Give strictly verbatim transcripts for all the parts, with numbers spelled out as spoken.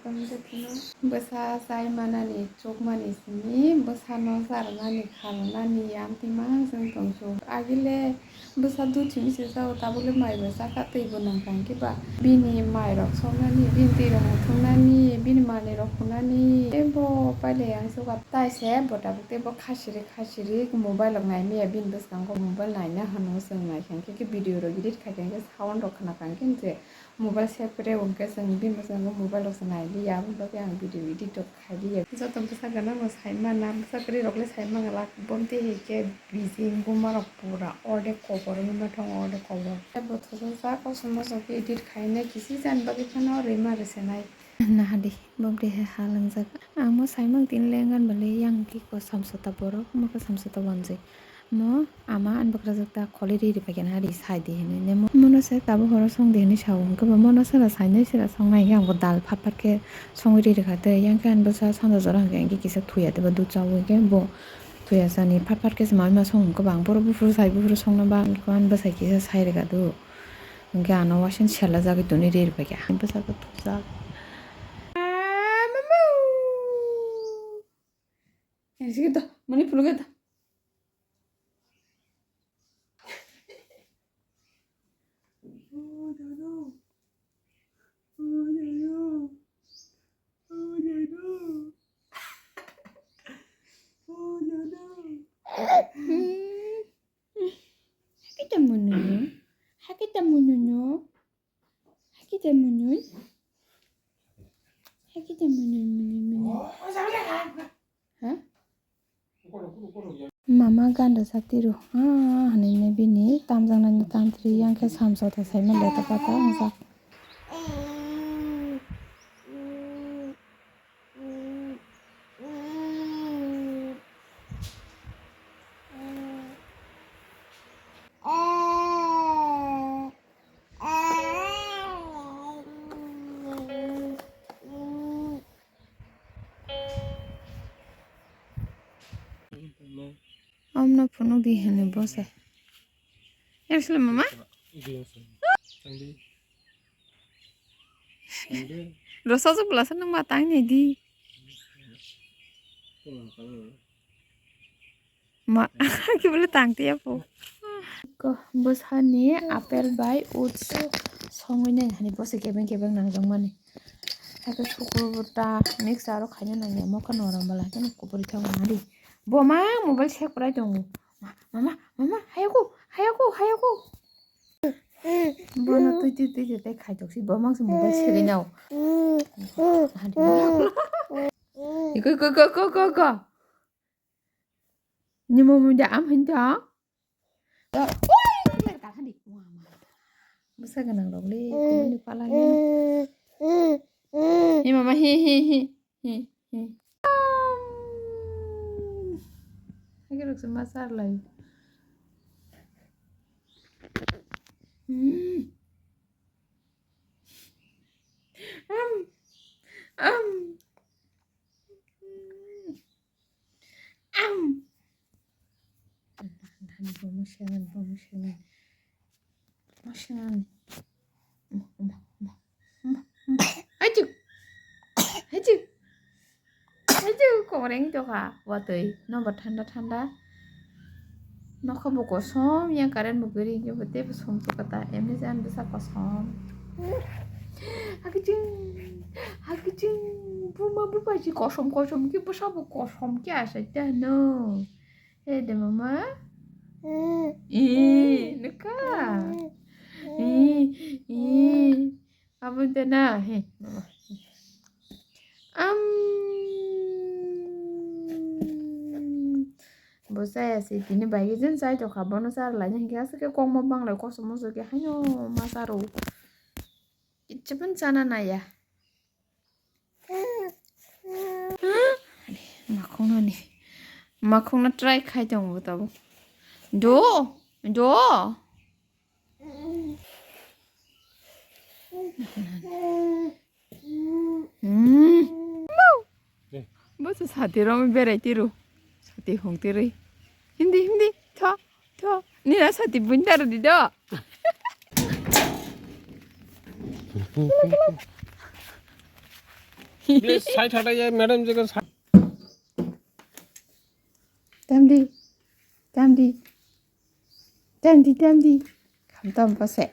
Tongde phano bwsa chai manani, chukmani simi bwsano charwnani, khalnani amtwi mangang chwng tongsu. Agile bwsa dudh simi se jao, tabukle mai bo chakha, twi bo nangkha, hwnkhe ba bini mairok soknani, bini twirok muthungnani, bini manwirok phunani, teibo pailai ang sugar. Tai se bo tabuk teibo khasiri khasiri mobile rok nai maya, bini bwskango mobile naina hwnwi chwng naikha, hwnkhe video rok edit khaikha, hwnkhe sound rok khna kha, hwnkhe je mobile save khe rw hwnkhe chwng bini bwskango mobile rok se nai liya, aboni bagwi ang video edit rok khai liya. Joto bwsa gana bo sai mana, bwsa kwrwi rok le sai mangala, bomti hai khe bijing buma rok pura ordek kobor wngwi ma tongo, ordek kobor. Tei bo thosok jak kosom mosom khe edit khainai, kisi jani bagwi phano rwima rwsenai. Nahadi, bok de he ha langjak. Ang mo saimang tin lengan bale yang ki ko samsota borok, mo ko samsota wanjwi. Mo ama an bakrajak ta kholi ri ri paikha na ri sai di hinwi ne mo. Mono se tabo horo song di hinwi sao, hwnkhe bo mono sera sainai sera song nai ang bo dal phat phat khe songwi ri rikha tei yang khe an bwsa sanja jora hwnkhe ang khe kisa thuya tei bo dud chawi hwnkhe bo thuya sani phat phat khe se mami ma song hwnkhe bo ang boro buphuru sai buphuru songno ba ang khe an bwsai kisa sai rikha do. Hwnkhe ano waising sela jagwi toni ri rwbaikha. Bwsakhe thupjak. Aa, mamu. Eri sigir do, mani phulugwi do. Hakhe tamo nwnwi? Hakhe tamo nwnwi? Hakhe tamo nwnwi? Hakhe tamo nwnwi, nwnwi, nwnwi? Ha? Mama ganda sa tiru. Ah, hanine bini tamjaknani tantri yang khe samsota saima leta pata wngjak. Omno phunuk di hwnwi bose. Yang sila mama? Rosa juk belasa nang ma tang ni di. Ma, ki bole tang tiya po. Ko bwsani apple bai oats songwi nai hani bose kebeng kebeng nangjak mani. Hakhe sukru buta mix aro khaina nangya mokha norom bala hakhe kuburi thang mari. Bo ma mobile sek prai tongo. Ma, mama, mama, hayako, hayako, hayako. Bono twi twi twi twi tei khai tok si bo mang se mobile segwi nao. Go, go, go, go, go, go. Nimo munda am hinta. Oi, kler kal handi. Bwsa gwnang rok le, kubuni pala ni. Hi mama, hi, hi, hi, hi, hi. Hake rok se ma sar lai. Hmm. Am, am. Am. Bomo sengan, bomo sengan. Bomo sengan. Achu. Achu. Achu, koreng tokha. Watui. Nobo thanda thanda. Nokha bo kosom, yang current bo gari, yang bo tei bo som tokha ta. Emni jan bwsa kosom. Hakiching, hakiching, buma bupaji kosom kosom ki bwsa bo kosom ki asai ta no. He de mama. Eh, nukha. Eh, eh. Abo de na, he. Am. Bo chaya se tini bai khe jen chai tokha, bono char lai na hinkhe aswk khe kokma banglai kosom muchuk khe haino ma charo. Kichibun chana naya. Makhungno ni. Makhungno try khai tongo bo tabuk. Do, do. Hmm. Bo se sati rom berai tiru. Sati hong tirui. Hindi, hindi. Tho, tho. Nina sati buin taro di do. Please, side hata ya, madam, je ko sa- Tamdi, tamdi, tamdi, tamdi. Khamtam pase.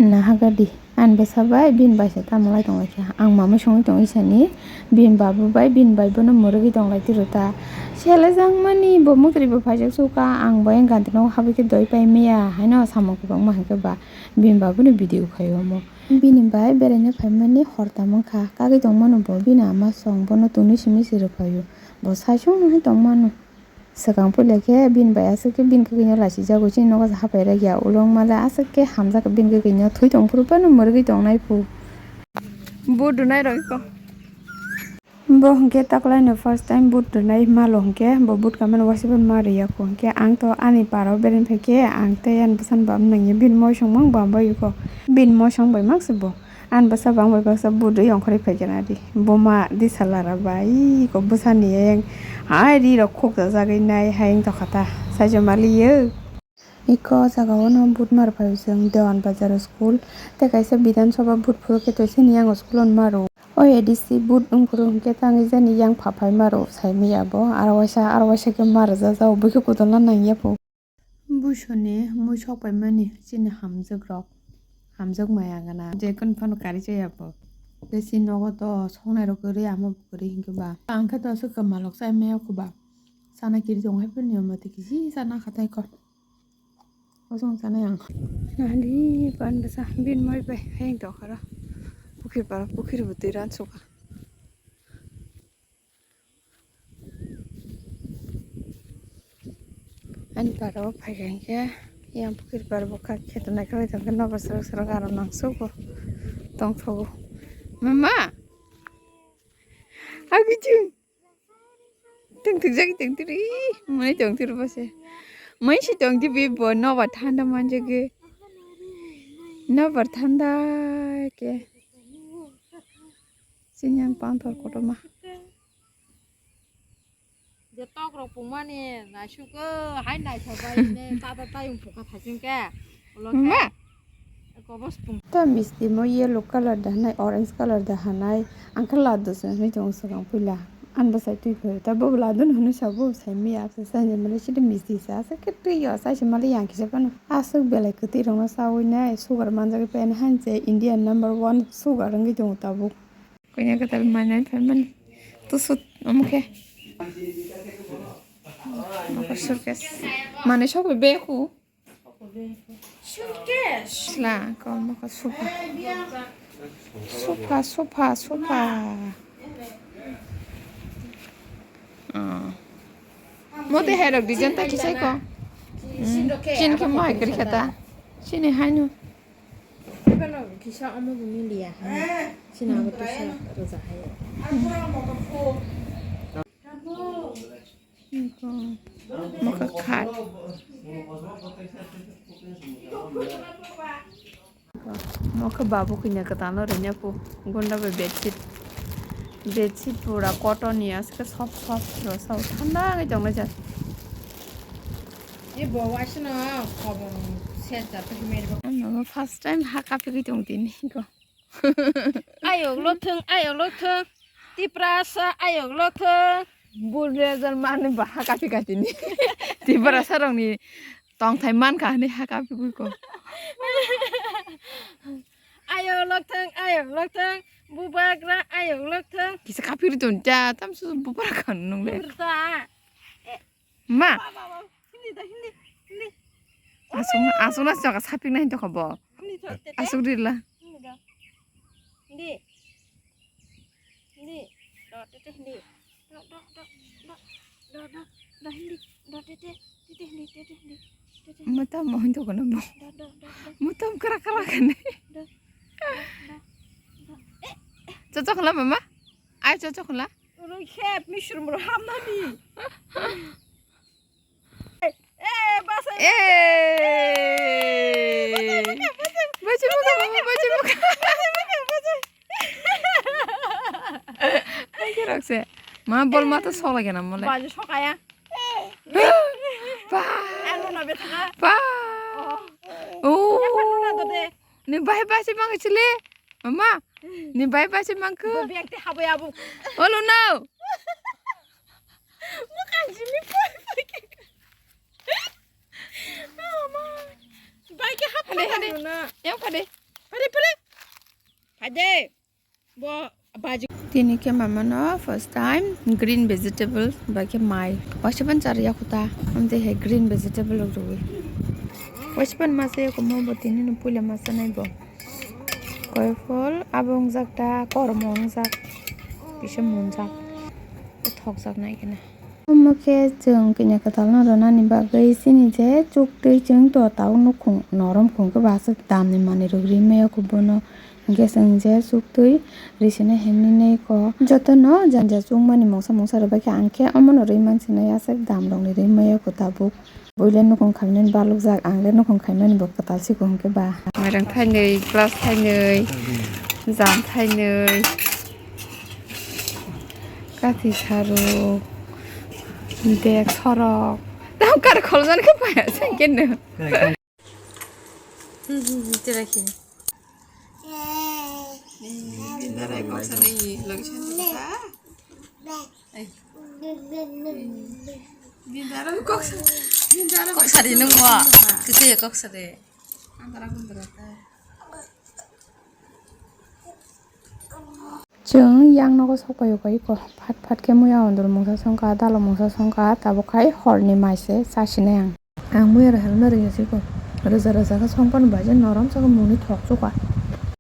Naha gadi, ani bwsa bai bini bai se tamo lai tong lai kha. Ang mamai songwi tong isani, bini babu bai bini bai bono mwrwgwi tong lai tiro ta. Sele jang mani bo mwtri bo phaijak suka, ang bo yang ganti no habwi khe doi pai maya, haino samung kwbangma hwnkhe ba bini babu no video khai omo. Bini bai beraina phaimani hor tamo wngkha, kagwi tong mano bo bini ama song bono tungni simi se rw phaio, bo sai song no hai tong mano. Swkang puila khe bini bai aswk khe bini kwkwi no lachijago, chini nogo se hapai rwkya, ulo wngma le aswk khe hamjak bini kwkwi no thwi tong phuru phano mwrwgwi tong nai phu. Boot rwnai rw kho. Bo hwnkhe taklai no first time boot rwnai malo hwnkhe bo boot kamani waisa phano ma rwya kho, hwnkhe ang to ani para o berai phai khe ang tei ani bwsani bam nangya bini moisong mang bam bai kho, bini moisong bai mang se bo. Ani bwsa bang bai baksa budui ongkhorwi phaikha nadi. Buma di salara bai ko bwsani eyang hai ri rok khuk jajagwi nai hai wng tongkha ta. Saijo maliyo. Iko jaga o no but mar phaio chwng Dewan Bazar o school tei kaisa Bidhan Sabha but phuru khe toisani yang o school o maro. O A D C but wng phuru hwnkhe tangwi jani yang pha phai maro sai maya bo. Aro waisa aro waisa khe mar jajao bwkhe kudulna nangya bo. Busoni mui sok paimani chini hamjwk rok, hamjwk maya gana je kunu phano kari chaya bo. Tei chini nogo to soknai rok kwrwi amo bo kwrwi hinkhe ba. Ang khe to aswk kwmalok chai maya kho ba. Chana kiri tong hai phano niyom mate kisi chana kha tai kho. Osong chanai ang. Nahali pan bwsa bini moi bai hayung tongkha ro. Pukhir paro pukhir bo twi ran suka. Ani para o phaikha hinkhe yang pukhir para bwkha kheto naikhe tongkhe nobar srok srok aro nangsugo tongthogo. Mama! Agijwng! Tongthokjagwi tongthoro, ih, mwnwi tongthoro bose. Mwnwi se tongthobi bo nobar thanda manjagwi. Nobar thanda khe. Chini ang panthor kotorma. Je tok rok pungmani naisuk o, hai naithok bai ne tata tayung pungkha thaising khe. Ulo khe. Mama. Kobos pung. Ta misti mo yellow colour da hanai, orange colour da hanai. Ang khe laddu se hwnwi tongo swkang puila. Ani bwsai twi phai. Ta bo laddu no hwnwi sa bo sai miya se sai male sidi misti sa se khe twi yo sai se male yang kisa phano. Aswk belai kwtwi rokno chawi nai sugar manjagwi pai ani han se Indian number one sugar wngwi tongo tabuk. Kanya kwtal manai phaimani. Tusut omo khe. Omo khe suitcase. Manwi sokwi bag o. Suitcase. Sla ko omo khe sofa. Sofa, sofa, sofa. Ah. Mote hai rok design ta kisai ko. Hmm. Chin khe mo hai kri khata. Chini haino. Iba no kisa omo bo miliya hai. Chini abo tisa roja hai. Mokha khat. Mokha babu kanya kwtal no rwnya pu. Gunda bai bedsheet. Bedsheet pura cotton ni aske soft soft rw sao thanda wngwi tonglaijak. Ebo waisano khobor set jat khe meri bo. Ano first time ha kapigwi tong tini ko. Ayok lothwng, ayok lothwng. Tiprasa ayok lothwng. Bul rezal mani ba ha kapi katini. Tiprasa rokni tongthai mankha hwnwi ha kapigwi ko. Ayok lothwng, ayok lothwng. Bubagra ayok lothwng. Kisa kapiri ton ta tamsu bubagra kan nung le. Burta. Ma. Ba, ba, ba. Hindi da, hindi, hindi. Asung, asung na saka saping na hindi ko bo. Hindi to, tete. Asung rila. Hindi da. Hindi. Hindi. Do, tete, hindi. Do, do, do, do. Do, do, do, hindi. Do, tete. Tete, hindi, tete, hindi. Tete, hindi. Mata mo hindi ko na bo. Do, do, do, do. Mata mo kara kara kan. Do, do, do, do. Eh, eh. Cocok lah mama. Ayo cocok lah. Urui khep misrum ro hamnani. Eh, eh, basa. Eh. Basa, basa, basa. Basa, basa, basa. Thakse. Ma bol ma to sok lagi na mole. Baju sokaya. Pa. Ano na betha. Pa. Oh. Oh. Yapan nuna dode. Ni bai bai se mang chile. Mama. Ni bai bai se mang ko. Bo biang te habo ya bu. Olo no. Mo kan jimi pai pai ke. Mama. Bai ke hap hade hade. Yang hade. Pare pare. Hade. Bo baji. Tini khe mama no first time green vegetable bai khe mai. Waisa ban char ya khuta. Amte he green vegetable rok rwi. Waisa ban masa ya kumo bo tini no puila masa nai bo. Koi phol abo wngjak ta kormo wngjak. Kisa munjak. Thokjak nai khe na. Omo khe chwng kanya kwtal no rwnani bagwi chini je chuktwi chwng to tao nukhung norom khung khe bo aswk dam ni manwi rwgwi maya kho bono. Hwnkhe chwng je chuktwi risina himni nei kho. Joto no janja chukmani mungsa mungsa rwbaikha, ang khe omono rwi mansinai aswk dam rokni rwi maya kho tabuk. Buile nukhung khaimani balukjak, ang le nukhung khaimani bo kwtal sikho hwnkhe ba. Mairang thainwi, glass thainwi, jam thainwi. Kathi saruk, bag sorok. Tamo kar kholmani khe paya se kenu. Tira khe. Bindara kok sana i, lagi sana. Bindara kok sana. Bindara kok sadi nung wa. Kete ya kok sadi. Antara kundara ta. Chwng yang nogo sok paio kha iko phat phat khe muya ondor mungsa songkha dalo mungsa songkha tabuk khai horni mai se chasinai ang. Ang muya rok helmet rwya se iko rwja rwja khe songphano bai je norom se mungni thok chukha.